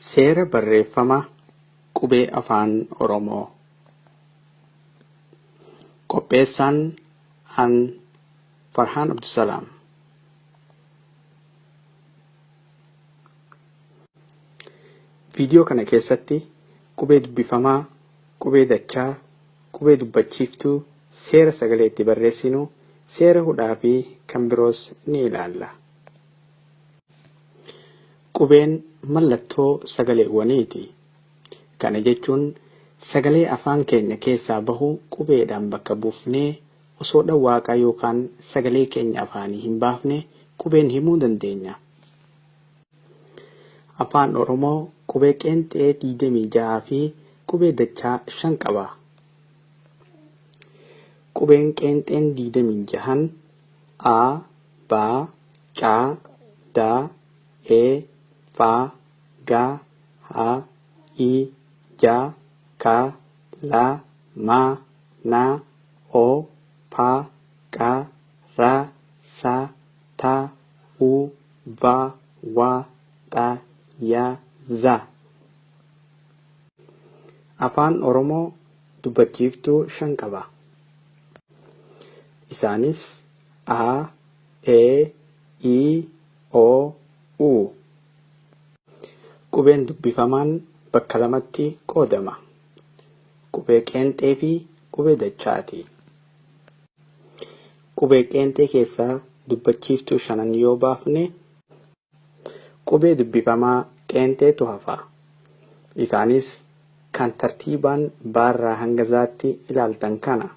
Seera barreeffama qubee Afaan Oromoo. Qopheessaan an Farhaan Abdusalaam. Viidiyoo kana keessatti qubee dubbifamaa, qubee dachaa, qubee dubbachiiftuu, seera sagalee itti barreessinu, seera hudhaa fi kan biroos ni ilaalla. Qubeen mallattoo sagaleewwaniiti. Kana jechuun sagalee afaan keenya keessaa bahu qubeedhaan bakka buufnee osoo dhawwaaqaa yookaan sagalee keenya afaanii hin baafne qubeen himuu dandeenya. Afaan Oromoo qubee qeenxee 26 fi qubee dachaa 5 qaba. Qubeen qeenxeen 26n A, B, C, D, E, F, G, H, I, J, K, L, M, N, O, P, Q, R, S, T, U, V, W, X, Y, Z. Afaan Oromoo dubbachiiftuu 5 qaba. Isaanis A, E, I, O, U. Qubeen dubbifamaan bakka lamatti qoodama. Qubee qeenxee fi qubee dachaati. Qubee qeenxee keessaa dubbachiiftuu shanan yoo baafne qubee dubbifamaa qeenxeetu hafa. Isaanis kan tartiibaan baarraa hanga zaatti ilaaltan kana.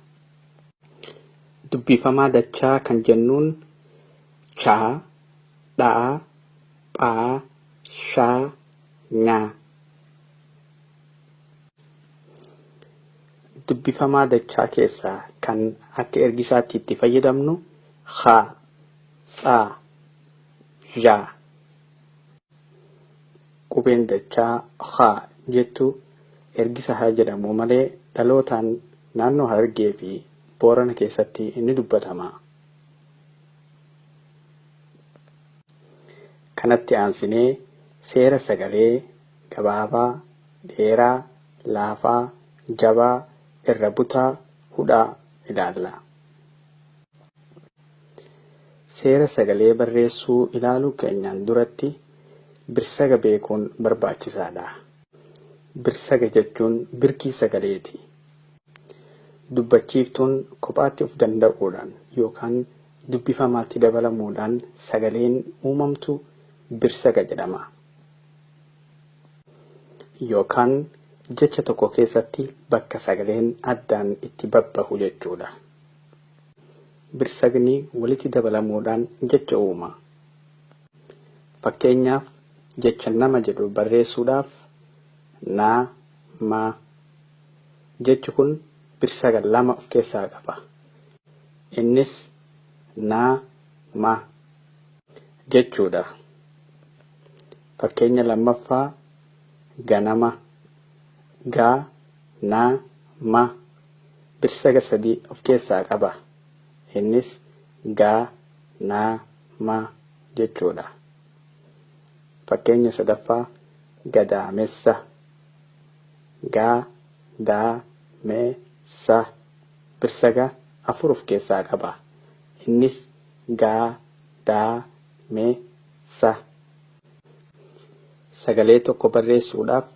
Dubbifamaa dachaa kan jennuun cha, dha, pha, sha, nya. Dubbifamaa dachaa keessaa kan akka ergisaatti itti fayyadamnu kha, tsa, zha. Qubeen dachaa kha jettu ergisa haa jedhamu malee dhalootaan naannoo Harargee fi Boorana keessatti ni dubbatama. Kanatti aansinee seera sagalee gabaabaa, dheeraa, laafaa, jabaa, irra butaa, hudhaa ilaalla. Seera sagalee barreessuu ilaaluu keenyaan duratti birsaga beekuun barbaachisaadha. Birsaga jechuun birkii sagaleeti. Dubbachiiftuun kophaatti of danda'uudhaan yookaan dubbifamaatti dabalamuudhaan sagaleen uumamtu birsaga jedhama. Yookaan jecha tokko keessatti bakka sagaleen addaan itti babbahu jechuudha. Birsagni walitti dabalamuudhaan jecha uuma. Fakkeenyaaf jecha nama jedhu barreessuudhaaf na, ma. Jechi kun birsaga lama of keessaa qaba. Innis na, ma jechuudha. Fakkeenya lammaffaa ganama, ga, na, ma birsaga sadii of keessaa qaba. Innis ga, na, ma jechuudha. Fakkeenya sadaffaa gadaamessa, ga, da, me, sa birsaga afur of keessaa qaba. Innis ga, da, me, sa. Sagalee tokko barreessuudhaaf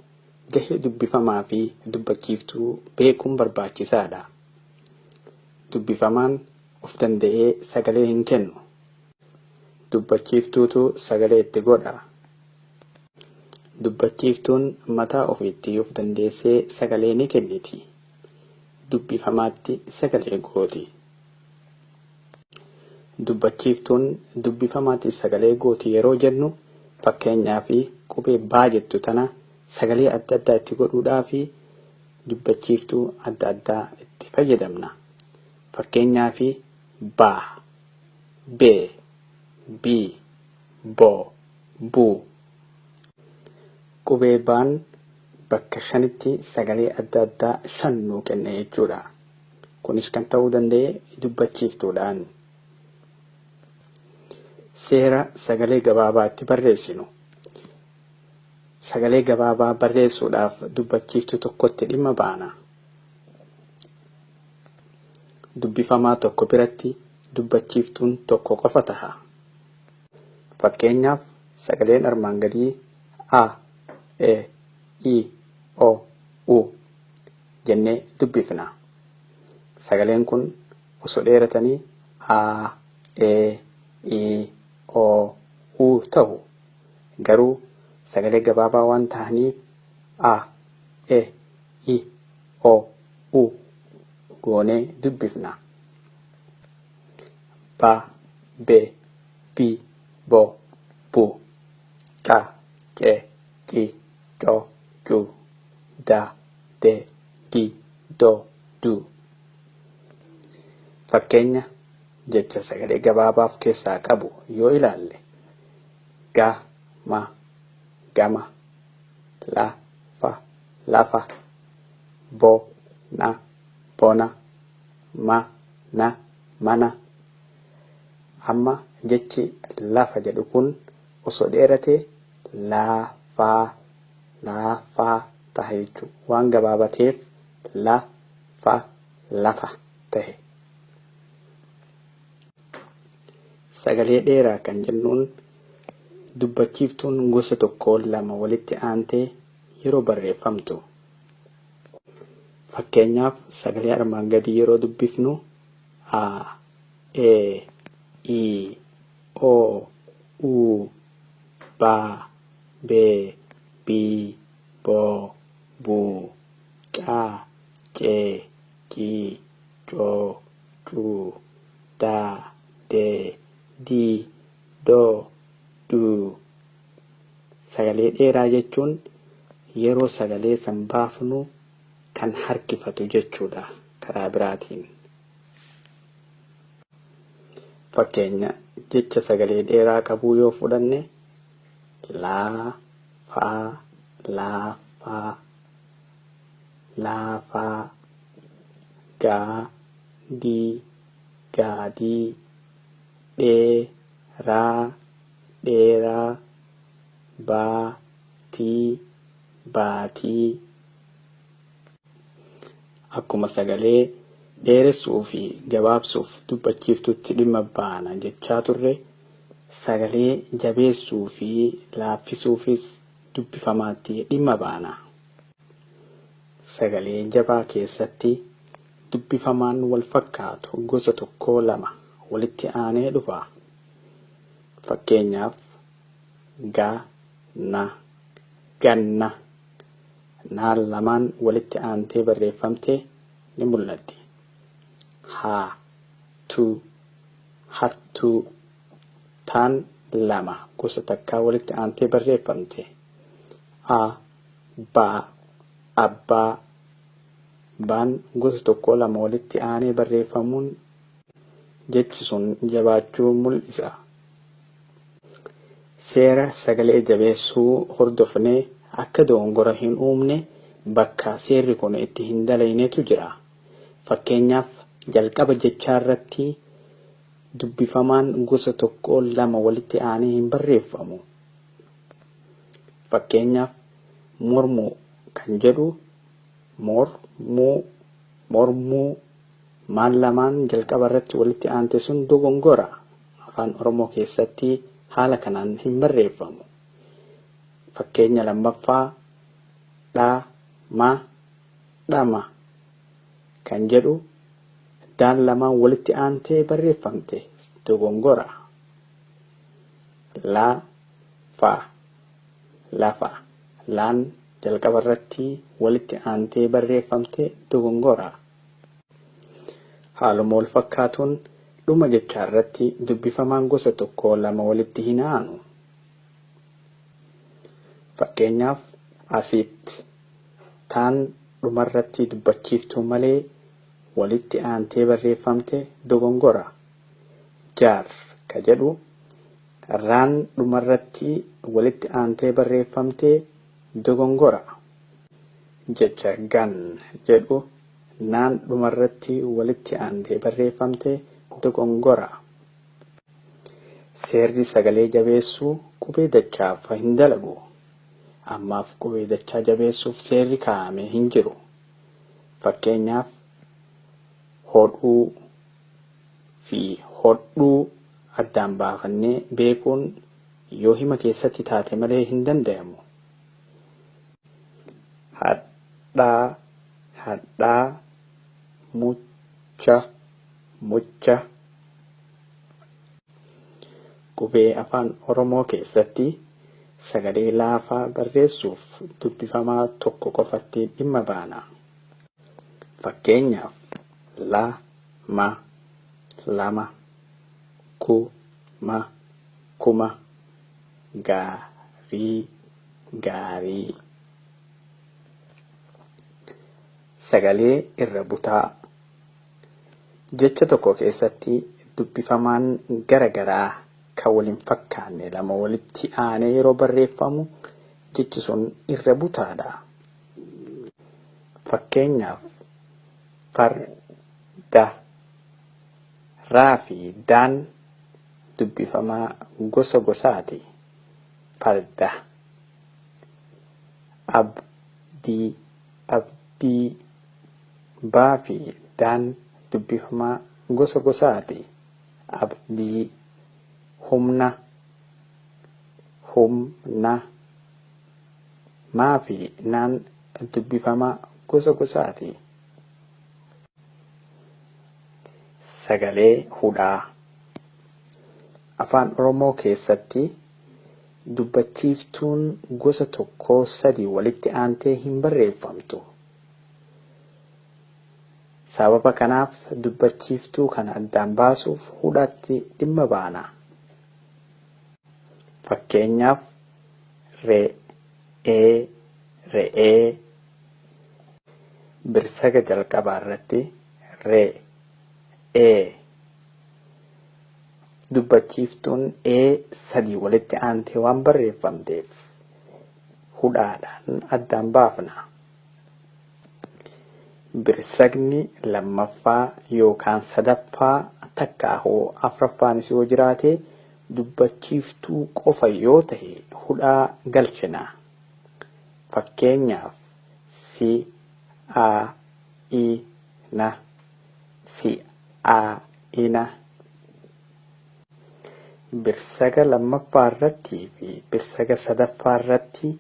gahee dubbifamaa fi dubbachiiftuu beekuun barbaachisaadha. Dubbifamaan of danda'ee sagalee hin kennu. Dubbachiiftuutu sagalee itti godha. Dubbachiiftuun mataa ofiitti of dandeessee sagalee ni kenniti. Dubbifamaatti sagalee gooti. Dubbachiiftuun dubbifamaatti sagalee gooti yeroo jennu fakkeenyaaf qubee baa jettu tana sagalee adda addaa itti godhuudhaaf dubbachiiftuu adda addaa itti fayyadamna. Fakkeenyaaf ba, be, bi, bo, bu. Qubee baan bakka shanitti sagalee adda addaa shan nuu kenna jechuudha. Kunis kan ta'uu danda'e dubbachiiftuudhaan. Seera sagalee gabaabaa itti barreessinu. Sagalee gabaabaa barreessuudhaaf dubbachiiftuu tokkotti dhimma baana. Dubbifamaa tokko biratti dubbachiiftuun tokko qofa taha. Fakkeenyaaf sagaleen armaan gadii A, E, I, O, U jennee dubbifna. Sagaleen kun osoo dheeratanii A, E, I, O, U ta'u. Garuu sagalee gabaabaa waan ta'aniif A, E, I, O, U goonee dubbifna. Ba, be, bi, bo, bu, ca, ce, ci, co, cu, da, de, di, do, du. Fakkeenya jecha sagalee gabaabaa of keessaa qabu yoo ilaalle ga, ma, gama, la, fa, lafa, bo, na, bona, ma, na, mana. Amma jechi lafa jedhu kun osoo dheeratee laafaa laafaa taha jechuudha. Waan gabaabateef lafa lafa tahe. Sagalee dheeraa kan jennuun dubbachiiftuun gosa tokko lama walitti aantee yeroo barreeffamtu. Fakkeenyaaf sagalee armaan gadii yeroo dubbifnu A, E, I, O, U, B, B, B, B, Bu, C, C, C, C, C, D, D, D, D, Du. Sagalee dheeraa jechuun yeroo sagalee san baafnu kan harkifatu jechuudha karaa biraatiin. Fakkeenya jecha sagalee dheeraa qabuu yoo fudhanne laa, faa, laafaa, laafaa, gaa, dii, gaadii, dhee, raa, dheeraa, baa, tii, baatii. Akkuma sagalee dheeressuu fi gabaabsuuf dubbachiiftutti dhimma baana jechaa turre sagalee jabeessuu fi laaffisuufis dubbifamaatti dhimma baana. Sagalee jabaa keessatti dubbifamaan wal fakkaatu gosa tokkoo lama walitti aanee dhufa. Fakkeenyaaf ga, na, ganna. Naan lamaan walitti aantee barreeffamte ni mul'atti. Haa, tu, hattuu. Taan lama gosa takkaa walitti aantee barreeffamte. A, baa, abbaa. Baan gosa tokkoo lama walitti aanee barreeffamuun jechi sun jabaachuu mul'isa. Seera sagalee jabeessuu hordofnee akka dogongora hin uumne bakka seerri kun itti hin dalaynetu jira. Fakkeenyaaf jalqaba jechaa irratti dubbifamaan gosa tokkoo lama walitti aanee hin barreeffamu. Fakkeenyaaf mormuu kan jedhu mormuu mormuu maan lamaan jalqaba irratti walitti aante sun dogongora. Afaan Oromoo keessatti haala kanaan hin barreeffamu. Fakkeenya lammaffaa dha ma dhama kan jedhu daan lamaan walitti aantee barreeffamte dogongora. La fa lafa laan jalqaba irratti walitti aantee barreeffamte dogongora. Haaluma wal fakkaatuun dhuma jechaa irratti dubbifamaan gosa tokko lama walitti hin aanu. Fakkeenyaaf asitti taan dhumarratti dubbachiiftuu malee walitti aantee barreeffamte dogongora. Jaar ka jedhu raan dhumarratti walitti aantee barreeffamte dogongora. Jecha gan jedhu naan dhumarratti walitti aantee barreeffamte dogongora. Seerri sagalee jabeessuu qubee dachaaf hin dalagu. Ammaaf qubee dachaa jabeessuuf seerri kaa'amee hin jiru. Fakkeenyaaf hodhuu fi hodhuu addaan baafannee beekuun yoo hima keessatti taate malee hin danda'amu. Hadhaa, hadhaa, mucha, mucha. Qubee Afaan Oromoo keessatti sagalee laafaa barreessuuf dubbifamaa tokko qofatti dhimma baana. Fakkeenyaaf la, ma, lama, ku, ma, kuma, gaarii, gaarii. Sagalee irra butaa. Jecha tokko keessatti dubbifamaan gara garaa kan wal hin fakkaanne lama walitti aanee yeroo barreeffamu jechi sun irra butaadha. Fakkeenyaaf farda, raa fi daan dubbifamaa gosa gosaati. Farda. Abdii, abdii, baa fi daan dubbifamaa gosa gosaati. Abdii. Humna, humna, maa fi naan dubbifamaa gosa gosaati. Sagalee hudhaa. Afaan Oromoo keessatti dubbachiiftuun gosa tokkoo sadi walitti aantee hin barreeffamtu. Sababa kanaaf dubbachiiftuu kana addaan baasuuf hudhaatti dhimma baana. Fakkeenyaaf re'ee, re'ee. Birsaga jalqabaa irratti re'ee. Dubbachiiftuun ee sadii walitti aantee waan barreeffamteef hudhaadhaan addaan baafna. Birsagni lammaffaa yookaan sadaffaa takkaahoo afuraffaanis yoo jiraate dubbachiiftuu qofa yoo ta'e hudhaa galchina. Fakkeenyaaf si, a, i, na, si, a, ina. Birsaga lammaffaa irrattii fi birsaga sadaffaa irratti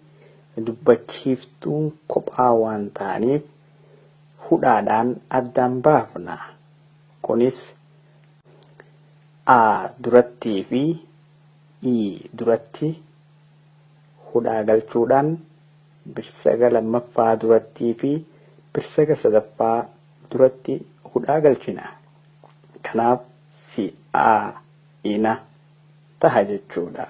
dubbachiiftuun kophaa waan ta'aniif hudhaadhaan addaan baafna. Kunis A durattii fi I duratti hudhaa galchuudhaan birsaga lammaffaa durattii fi birsaga sadaffaa duratti hudhaa galchina. Kanaaf si'aa'ina taha jechuudha.